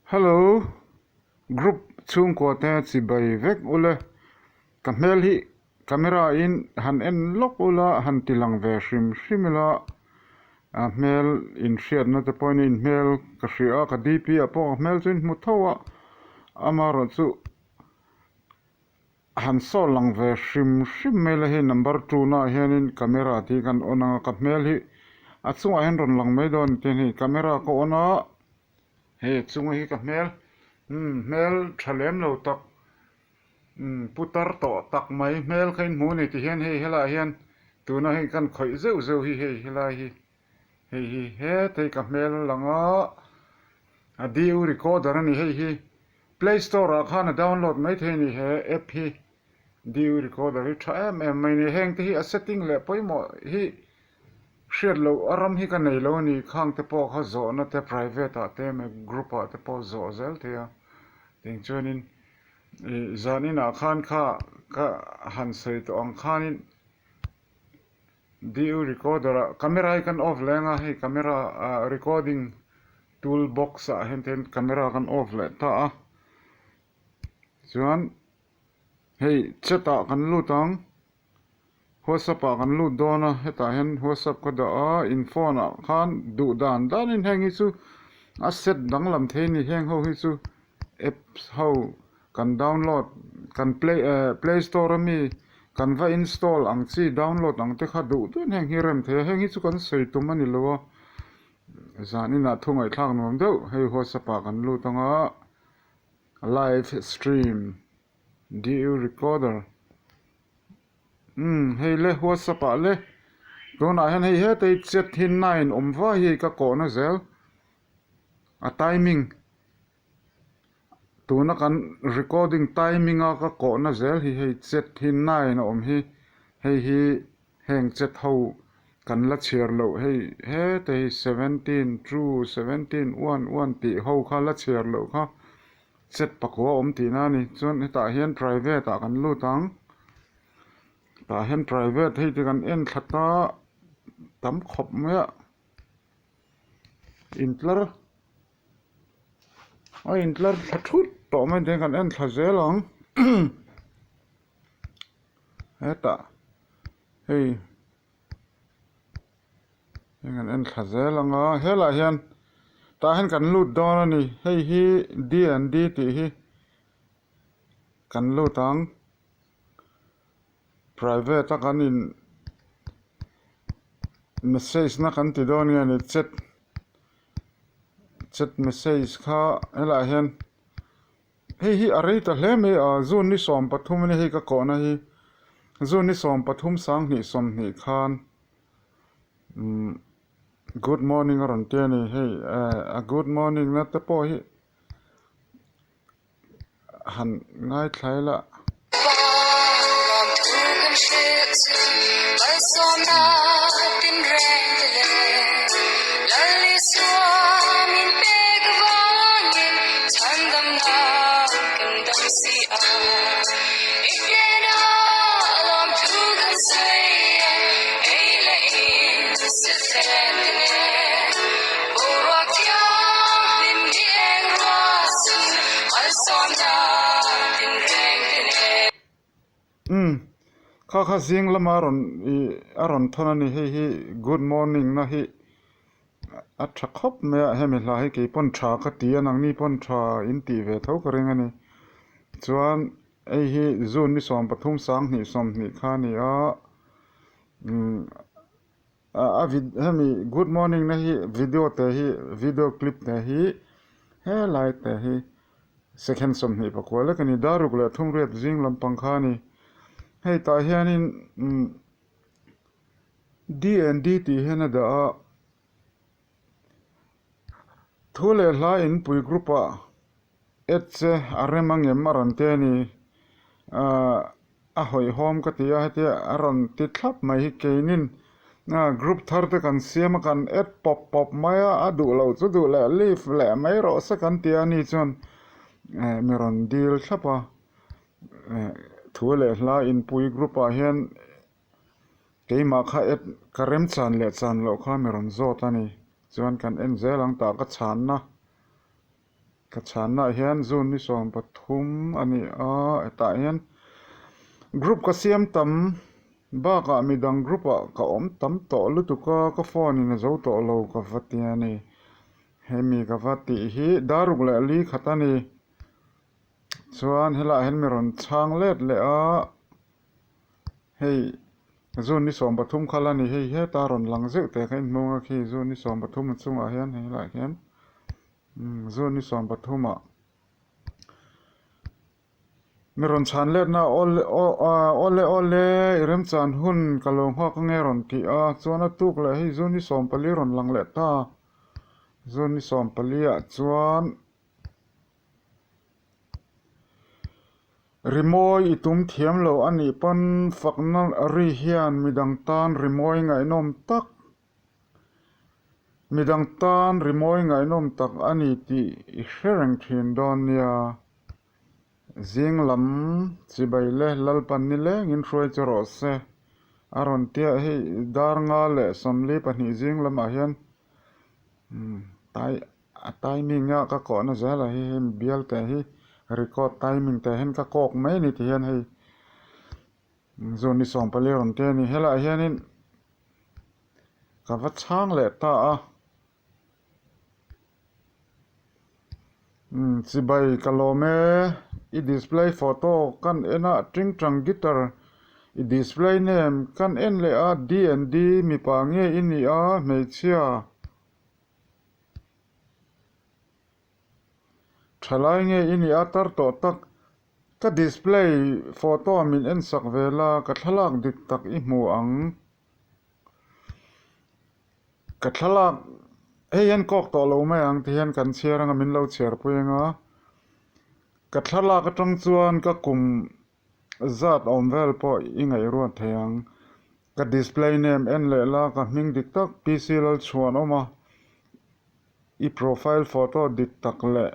Hello group chhungkua te chibai vek ule ka hmel hi camera in han en lawk ula han ti lang ve hrim hrim ila a hmel inhriatna te pawhin a inhmel ka hria a ka dp ah pawh ka hmel chu in hmu tho a amaherawhchu Han saw lang ve hrim hrim mai la hei number two naah hianin camera tih kan on ang a ka hmel hi a chungah hian rawn lang mai dawn tih a ni camera ka on a hei a chunga hi ka hmel umm hmel tha lem lo tak umm putar tawh tak mai hmel kha in hmu a ni ti hian hei helaiah hian tuna hei kan khawih zeuh zeuh hi hei helai hi hei hi hetei ka hmel a lang a a du recorder a ni hei hi. Play Store ah khan a download mai thei a ni he app hi DU recorder hi tha em em mai a ni. Heng te hi a setting leh pawimawh hi hriat loh a ram hi ka nei lo a ni. Khang te pawh kha zawhna te private ah te emaw group ah te pawh zawh zel thei a. Tiang chuanin ih zan inah khan kha ka han sawi tawh ang khanin DU recorder ah camera hi kan off leh anga hei camera ah recording tool box ah hian te hian camera kan off leh ta a chuan hei chat ah kan lut ang whatsapp ah kan lut dawn a hetah hian whatsapp ka dah a in phone ah khan duh dan dan in heng hi chu a set danglam thei a ni heng ho hi chu apps ho kan download kan play eh play store ami kan va install ang chi download ang te kha duh duhin heng hi rem thei a heng hi chu kan sawi tum a ni lo a zan inah thu ngaihthlak nuam deuh hei whatsapp ah kan lut ang a live stream du recorder umm hei le whatsapp ah le tunah hian hei hetei chat hi nine awm vai hi ka kawhna zel a timing. Tuna kan recording timing a ka kawhna zel hi hei chat hi nine a awm hi hei hi heng chat ho kan la chhiar loh hei heta hi seventeen two seventeen one one tih ho kha la chhiar loh kha chat pakua a awm tihna a ni chuan hetah hian private ah kan lut ang tah hian private hei te kan en thla ta tam khawp mai a intlar. A intlar thla thut tawh mai te kan en thla zel ang hetah hei hei kan en thla zel ang a helaiah hian tah hian kan lut dawn a ni hei hi D and D tih hi kan lut ang private a kan in message na kan ti dawn nge ni chat. Chat message kha helaiah hian hei hi a rei ta hle mai a June ni 13 a ni hei ka kawhna hi June ni 13 sanghnih 20 khan umm good morning a rawn ti a ni hei eh a good morning na te pawh hi. Han ngaithla ila. Umm kha kha zing lama rawn ih a rawn thawn a ni hei hi good morning na hi a tha khawp mai a hemi hla hi keipawn tha ka ti a nangni pawn tha in tih ve tho ka ring a ni chuan hei hi June ni 13 sanghnih 20 kha a ni a umm. A hemi good morning na hi video te hi video clip te hi helai te hi second 29 lek a ni daruk leh thumriat zing lampang kha a ni hei tah hianin umm D and D tih hian a dah a thu leh hla inpui group ah add che a rem ang em a rawn ti a ni ahh a hawihhawm ka ti a hetia a rawn ti thlap mai hi keinin group thar te kan siam a kan add pawp pawp mai a a duh loh chu duh leh leave leh mai rawh se kan ti a ni chuan eh mi rawn dil thlap a eh thu leh hla inpui group ah hian keimah kha add ka remchan leh chan loh kha mi rawn zawt a ni chuan kan en zel ang tah ka chhanna. Ka chhanna ah hian June ni 13 a ni a, hetah hian group ka siam tam bakah midang group ah ka awm tam tawh lutuk a, ka phone in a zo tawh lo ka va ti a ni. Hemi ka va tih hi dar ruk leh li khat a ni. Chuan helaiah hian mi rawn chhang let leh a, hei June ni 13 kha la ni hei heta rawn lang zeuh teh kha inhmung a khi June ni 13 a chungah hian helaiah hian June ni 13 ah mi rawn chhan letna awle awle awle i remchan hun ka lo nghak ange rawn ti a chuan a tuk leh hei June ni 14 rawn lang leh ta June ni 14 ah chuan. Rimawi i tum thiam lo a nih pawn fakna ri hian midang tan rimawi ngaihnawm tak midang tan rimawi ngaihnawm tak a ni tih i hre reng thin dawn nia. Zing lam chibai le Lalpan nilengin hruai che rawh se a rawn tia hei dar 4:42 zing lamah hian tai A timing a ka kawhna zel ah hi hei bial teh hi record timing teh hian ka kawk mai a ni ti hian hei June ni 14 rawn te a ni helaiah hianin ka va chhang leh ta a umm chibai ka lawm e i display photo kan en a tingtang guitar i display name kan en leh a D and D mipa nge i nih a hmeichhia. Thalai nge i nih a tar tawh tak? Ka display photo min en sak ve la, ka thlalak dik tak i hmu ang. Ka thlalak hei hian kawk tawh lo mai ang ti hian kan chhiar anga min lo chhiar pui anga. Ka thlalak atang chuan ka kum Zat awm vel pawh i ngaihruat thei ang. Ka display name en leh la, ka hming dik tak PC Lalchhuan awm a, i profile photo dik tak leh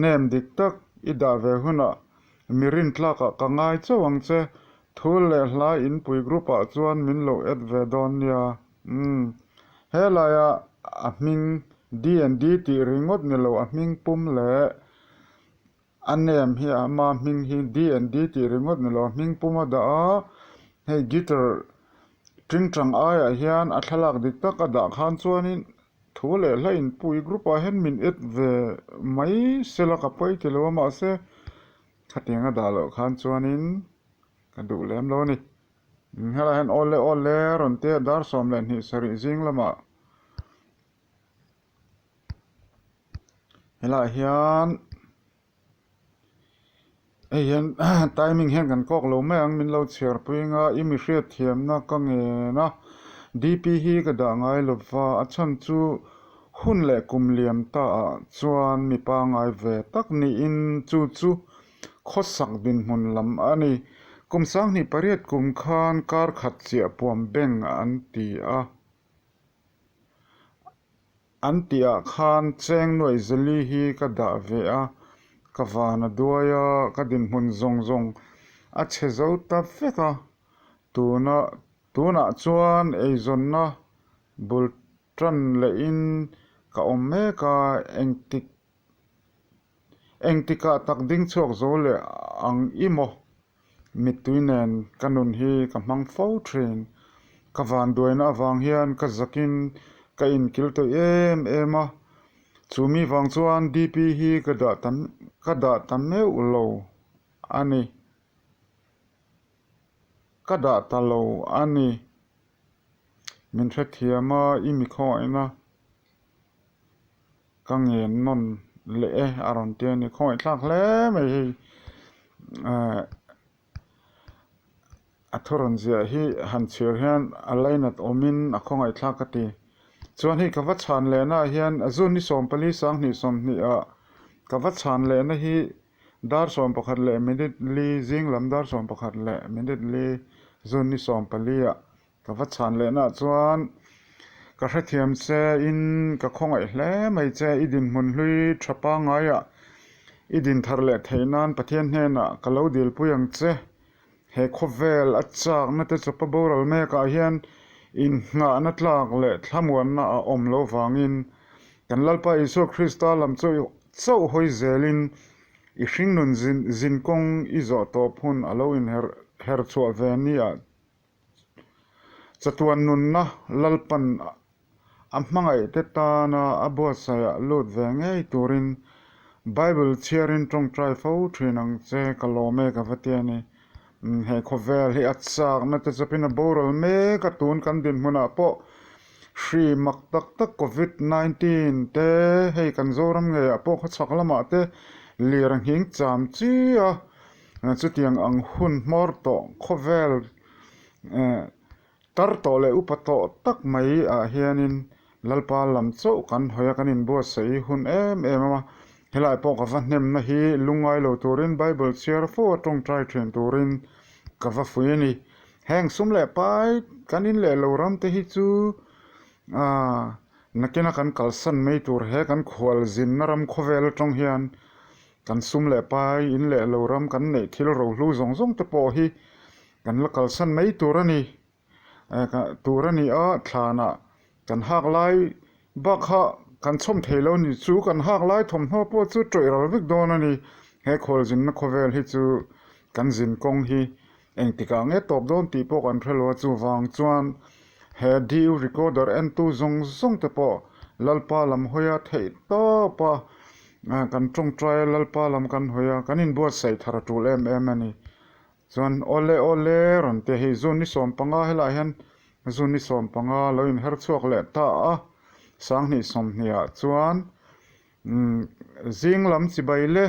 name dik tak i dah ve hunah mi rintlakah ka ngai chauh ang che. Thu leh hla inpui group ah chuan min lo add ve dawn nia. Umm. Helaia a hming D&D tih ringawt ni lo a hming pum leh A name hi ama hming hi D and D tih ringawt ni lo hming pum a dah a, hei guitar tingtang aiah hian a thlalak dik tak a dah khan chuanin thu leh hla inpui group ah hian min add ve mai sela ka pawi ti lo a mahse khatiang a dah loh khan chuanin ka duh lem lo a ni. Helaiah hian awle awle rawn tia dar 12 sarih zing lamah. Helaiah hian hei hian timing hian kan kawk lo mai ang min lo chhiar pui anga i mi hriat thiamna ka ngen a dp hi ka dah ngai lo va a chhan chu hun leh kum liam ta ah chuan mi pangngai ve tak niin chu chu khawsak dinhmun lam a ni. Kum 2008 kum khan kar khat chiah puam bank an ti a. An tihah khan cheng nuaih zali hi ka dah ve a, ka van a duai a, ka dinhmun zawng zawng a chhe zo ta vek a, tuna tunah chuan eizawnna bul tan lehin ka awm mek a, engtik engtikah tak ding chhuak zo leh ang i maw? Mittui nen ka nun hi ka hmang fo thin. Ka vanduaina avang hian ka zakin ka inkil tawih em em a, chu mi vang chuan DP hi ka dah ta ka dah ta meuh lo a ni. Ka dah ta lo a ni. Min hrethiam a, i mi khawngaihna. Ka ngen nawn leh e a rawn ti a ni. Khawngaihthlak hle mai hei eh a thu rawn ziah hi han chhiar hian a lainat awmin a khawngaihthlak ka ti. Chuan hei ka va chhan lehna ah hian June ni 14 2020 ah ka va chhan lehna hi dar 11 leh minute li zing lam dar 11 leh minute li June ni 14 ah Ka va chhan lehna ah chuan ka hrethiam che in ka khawngaih hle mai che, i dinhmun hlui tha pangaiah i din thar leh theih nan Pathian hnenah ka lo dilpui ang che. He khawvel a chakna te chawpa boral mekah hian innghahna tlak leh thlamuanna a awm lo vangin kan Lalpa Isua Krista lam chu. chauh hawi zelin i hringnun zinkawng i zawh tawp hun a lo inher her chhuah ve nia. Chatuan nunna Lalpan a hmangaihte tana a buatsaihah lut ve ngei turin Bible chhiarin tawngtai fo thin ang che ka lawm e ka va ti a ni. He khawvel hi a chakna te chawpin a boral mek a, tun kan dinhmunah pawh hri mak tak tak Covid 19 te hei kan Zoram ngeiah pawh khawchhak lamah te lir a nghing cham chi a, chutiang ang hun hmawr tawh khawvel Tar tawh leh upa tawh tak mai ah hianin Lalpa lam chauh kan hawi a, kan inbuatsaih hun em em a. Helai pawh ka va hnemna hi lungngai lo turin Bible chhiar fo a tawngtai thin turin ka va fui a ni. Heng sum leh pai kan in leh lo ram te hi chu aah nakina kan kalsan mai tur he kan khual zinna ram khawvel atang hian kan sum leh pai in leh lo ram kan neih thil rohlu zawng zawng te pawh hi Kan la kalsan mai tur a ni. Tur a ni a, thlanah kan hak lai bak kha kan chhawm thei lo ni chu kan hak lai thawmhnaw pawh chu tawih ral vek dawn a ni. He khualzinna khawvel hi chu kan zin kawng hi engtikah nge tawp dawn tih pawh kan hre lo a, chuvang chuan he DU recorder entu zawng zawng te pawh Lalpa lam hawi a theih tawp a, kan tawngtai a Lalpa lam kan hawi a, kan inbuatsaih thar a tul em em a ni. Chuan awle awle rawn ti hei zun ni 15 helaiah hian zun ni 15 lo inher chhuak leh ta a, 2020 ah chuan umm zing lam chibai le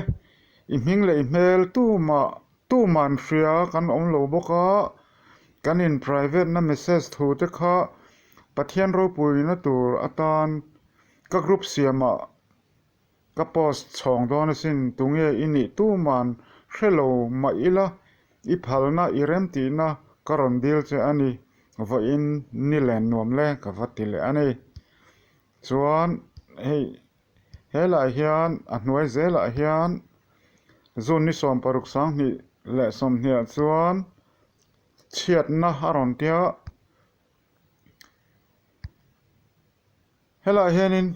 i hming leh i hmel tumah tuman hria kan awm lo bawk a, kan in private na message thu te kha Pathian ropuina tur atan ka group siamah Ka post chhawng dawn asin, tunge i nih tuman hre lo mah ila, i phalna i remtihna ka rawn dil che a ni, vawiin ni len nuam le ka va ti leh a ni. Chuan hei helaiah hian a hnuai zelah hian June ni 16 2020 ah chuan chhiatna a rawn tia. Helaiah hianin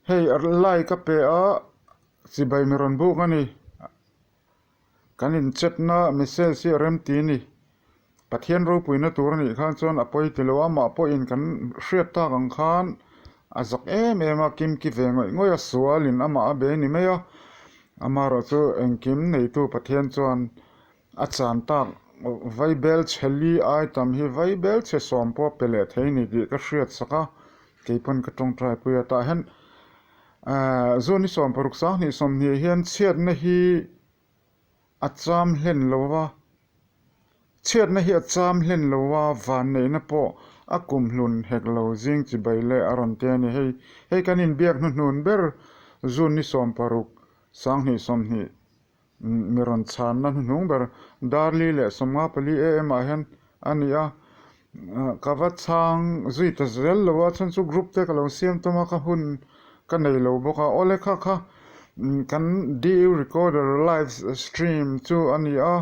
hei like a pe a chibai mi rawn buk a ni. Kan inchetna message hi a rem ti a ni. Pathian ropuina tur a nih khan chuan a pawi ti lo a, amah pawhin kan hriat tak ang khan a zak em em a, kimki ve ngawih ngawih a, sualin amah a bei ni mai a. Amaherawhchu engkim neitu Pathian chuan A chan tak vaibel chhe li ai tam hi vaibel chhe sawm pawh pe leh thei ni tih ka hriat sak a, kei pawn ka tawngtai pui a. Tah hian June ni 16 2020 hian chhiatna hi a cham hlen lo va, chhiatna hi a cham hlen lo va, vanneihna pawh a kumhlun hek lo zing chibai leh a rawn ti a ni. Hei hei kan inbiak hnuhnun ber June ni 16 2020 Mi rawn chhanna hnuhnung ber Darli leh 54 AM ah hian a ni a, ka va chhang zui ta zel lo a, chhan chu group te ka lo siam tum a, ka hun ka nei lo bawk a, awle kha kha kan DU recorder live stream chu a ni a,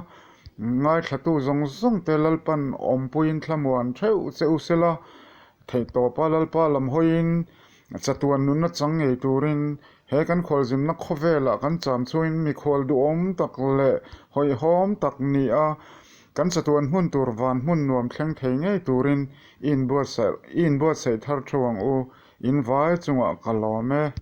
ngaithlatu zawng zawng te Lalpan awmpuiin thlamuan theuh che u sela, theihtawpa Lalpa lam hawiin Chatuan nunna chang ngei turin he kan khualzimna khawvelah kan cham chungin mikhual duhawm tak leh hawihhawm tak ni a, kan chatuan hmun tur van hmun nuam thleng thei ngei turin i inbuatsaih thar theuh ang u, in vai chungah ka lawm e.